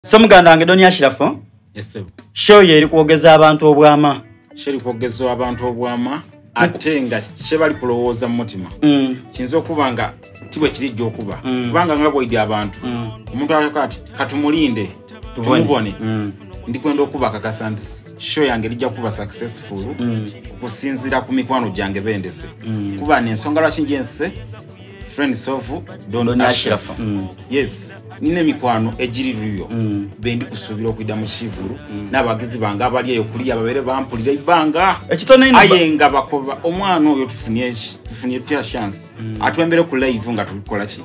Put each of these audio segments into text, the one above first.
So muganda wange Don Ashirafu, Yes, sir. show yo eri kwogeza abantu obwama. Show eri kwogeza abantu obwama ate nga kye bali kulowooza mu mutima kiyinza okuba nga ti bwe kirijja okuba kubanga nga bwoidi abantu omuntu ayoka ati katumulinde tumubone. Ndikwenda okubakakasa nti show yange lijja kuba successful okusinziira ku mikwano gyange bendese kuba nensonga lwaki njense Friends of Don, Don Ashraf. Ashraf. Yes, nina emikwano egiri luyo bendi kusuubira okuyida mu kivulu n'abagizi bange abali eyo kuliya babeere bampulira ebbanga Ekitono ino aye nga bakoba omwana oyo tufunye tufunye tutya chance atwembere ku live nga tulikola ki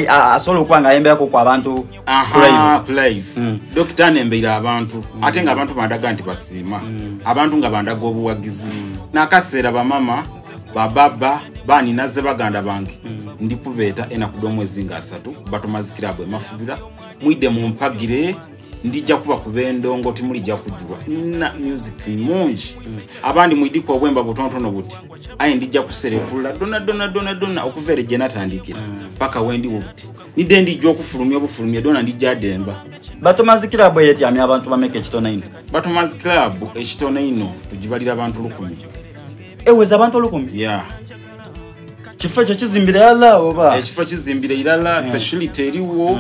Asobola okuba nga ayemberako ku abantu ku live. Aha, ku live. Dokita anembeire abantu ate nga abantu bandaga nti basiima abantu nga bandaga obuwagizi n'akaseera bamama bababa baninaze baganda bange ndi kubeeta enaku d'omwezi nga 3 Batomazi Club emafubira mwidde mumpagire ndijja kuba kuba endongo timulijja kujulwa nina music mungi abandi mwidiko obwemba butonotono buti aye ndijja kuserekula dona dona dona dona okuva ere gye natandikira paka wendiwo buti nidde ndijja okufulumya obufulumya dona ndijja demba. Batomazi Club eyetyamya abantu bameka ekitono ino? Batomazi Club ekitono ino tugibalira abantu 1000. Eweza abantu 1000? Yeah. Kifo ekyo kizimbire irala oba? Ekifo kizimbire irala, security eriwo,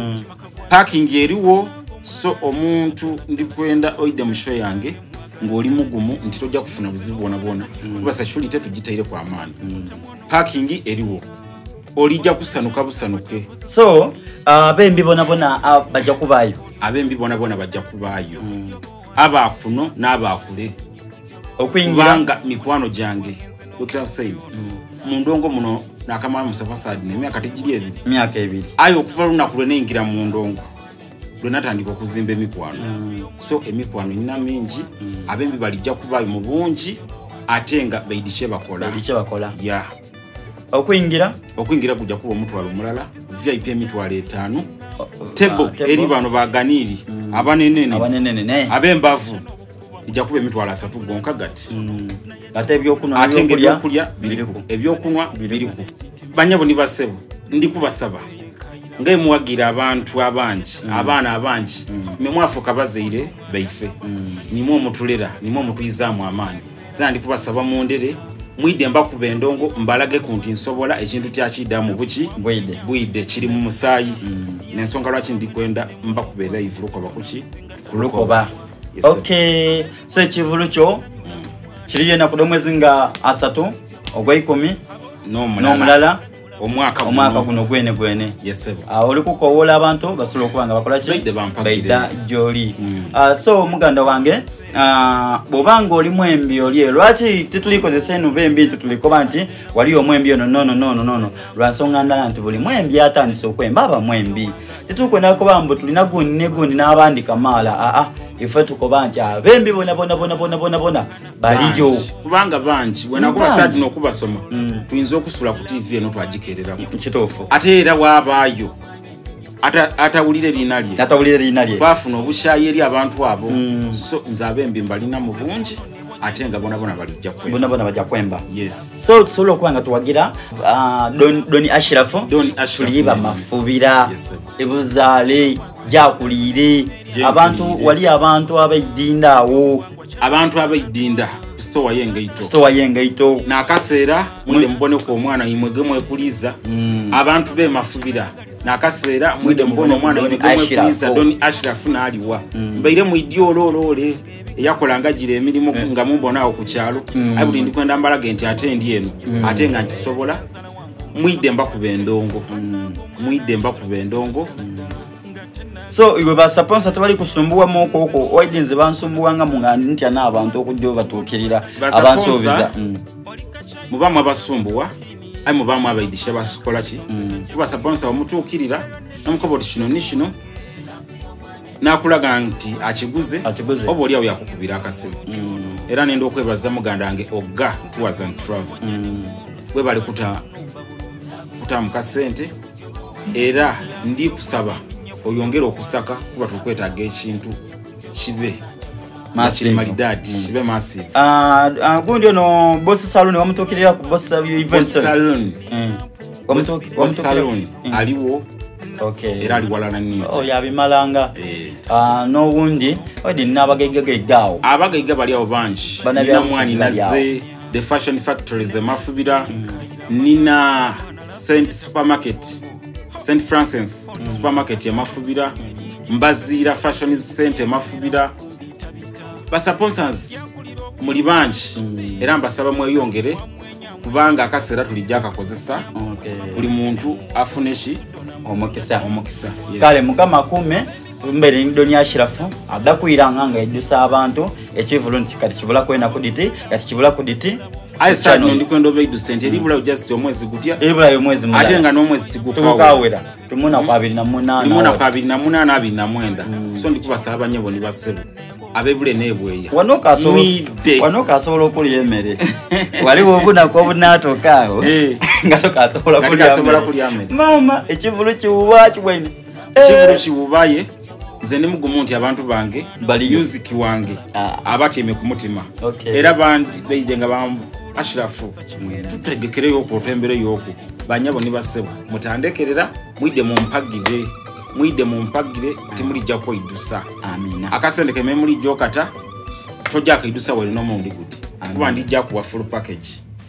parking eriwo, so omuntu ndikwenda oide mu show yange ng'oli mugumu nti tojja kufuna buzibu bwona bwona kuba security tugitaire ku amaani, parking eriwo, olijja kusanuka busanuke. So abembi bona bona bajja kubaayo? Abembi bona bona bajja kubaayo, abakuno n'abakule. Okuyingira? Kubanga mikwano gyange Dokita Hussein mu ndongo muno nakamala Mustafa Saad nemyaka tegiri 2. Myaka 2. Aye okuva lunaku lwe neyingira mu ndongo lwe natandika okuzimba emikwano so emikwano nina mingi abembi balijja kubaayo mu bungi ate nga baidi kye bakola. Baidi kye bakola. Ya. Okuyingira? Okuyingira kujja kuba omutwalo omulala, VIP emitwalo 5, table Table. eri bano baganiiri abanenene abanenene ab'embavu ijja kuba emitwalo 3 gonka gati. Ate ebyokunwa Ate nga n'ebyokulya ebyokulya biriku, ebyokunwa biriku. Banyabo ni basebo, ndi kubasaba nga emuwagira abantu abangi abaana abangi mwe mwafuuka bazaire baife nimwe omutulera nimwe omutuyizaamu amaanyi zena ndi kubasaba mundere mwidde mbakuba endongo mbalageku nti nsobola ekintu kyakiddamu buki Bwide. Bwide kiri mu musaayi nensonga lwaki ndikwenda mbakuba live lukoba kuki? Lukoba. Yes, sir. Okay, so ekivulu kyo kiriyo enaku d'omwezi nga 3 ogweikumi n'omulala n'omulala omwaka guno. Omwaka guno gwene gwene. Yes, sir. Oli kukowoola abantu basobola okuba nga bakola ki? Baidde bampagire. Baidda gy'oli. So muganda wange bw'oba nga oli mwembi oli eyo lwaki tetulikozesa eno bembi nti tulikoba nti wali omwembi ono nono nono nono lwa nsonga ndala nti buli mwembi atandise okwemba aba mwembi tetukwenda kuba mbu tulina gundi ne gundi n'abandi kamaala aa ife tukoba nti abembi bona bona bona bona bona bona baliyo. Bangi. Kubanga bangi bwenakuba Bangi. saadi n'okubasoma tuyinza okusula ku TV eno twagikereraku. Kituufu. Ate era waabaayo atawulira erina lye. Atawulira erina lye. Twafuna obukyayi eri abantu abo so nze abembi mbalina mu bungi ate nga bona bona balijja kwemba. Bona bona bajja kwemba. Yes. So tusobola okuba nga tuwagira Don Ashirafu. Don Ashirafu. Tuliba mafubira. Yes, sir. Ebuzaale gyakuliire. Gyenkuliire. Abantu wali abantu abeidinda awo. Abantu abeidinda ku store y'engaito. Store y'engaito. N'akaseera mwide muboneko omwana imwe ge mwekuliza. Abantu be mafubira. N'akaseera mwide mubone omwana imwe ge mwekuliza. Don Ashirafu n'aliwa. Mbaire mwidi ololole eyakolanga gira emirimu nga mumbona awo ku kyalo. Aye buli ndikwenda mbalage nti ate ndi eno. Ate nga nkisobola. Mwide mbakuba endongo. Mwide mbakuba endongo. So iwe ba sponsor tebali kusumbuwa mu okwo waidi nze bansumbuwanga mu nga ntya n'abantu okujja obatuukirira Ba sponsor, abansuubiza. Mubaamu abasumbuwa aye mubaamu abaidisha bakola ki kuba sponsor omutuukirira nomukoba oti kino ni kino nakulaga nti akiguze Akiguze. oba oliawo yakukubira akasimu era nenda okwebaza muganda wange Oga Tours and Travel webale kutamu kasente era ndi kusaba oyongere okusaka kuba tukwetaaga ekintu kibe Massive. kiri maridadi kibe massive. Gundi ono Boss Saloon wamutuukirira ku Boss Event Boss Center. Saloon. Wamutuukirira Boss Saloon aliwo. Okay. Era ali walala ninze. Oh, yabimalanga. Eh. Ah, n'owundi odi n'abagaigagaiga awo. Abagaiga bali awo bangi. Bana Nina byabufuzi mwani bali awo. naze the fashion factories emafubira, nina St supermarket, St Francis supermarket emafubira, mbaziira fashion center emafubira. Basponsors muli bangi, era mbasaba mweyongere kubanga akaseera tulijja akakozesa. Okay. Buli muntu afune ki? Omukisa. Omukisa, yes. Kale mukama akuume, tumbeere ni Doni Ashirafu adakwiranga nga ejjusa abantu ekivulu nti kati kibulaku enaku diti, kati kibulaku diti. Aye saa dino ndikwenda obeiduse nti eribulayo just omwezi gutya. Eribulayo omwezi mulala. Ate nga n'omwezi tigukawera. Tigukawera. Tumuna ku 28. Tumuna ku 28, 29. So ndikubasaba banyabo ni basebo abebule n'ebweya. Wano Mwidde. Wano kasobola okulya emmere. Waliwo obunaku obunaatuuka awo. Nga tokasobola Nga kulya tikasobola mmere. kulya mmere. Maama, ekivulu kiwuba kiwaine. Ekivulu kiwubaye. Nze ndi mugumu nti abantu bange Baliyo. music wange abatyeme ku mutima. Okay. Era bandi beije nga bambu Ashirafu tutegekereyo okwo otembereyo okwo. Banyabo ni basebo mutandekerera, mwidde mumpagire, mwidde mumpagire, timulijja kweidusa. Amina. Akasente keme mulijja okata tojja akaidusa wali n'omulundi guti. Amina. Kuba ndijja kuwa full package.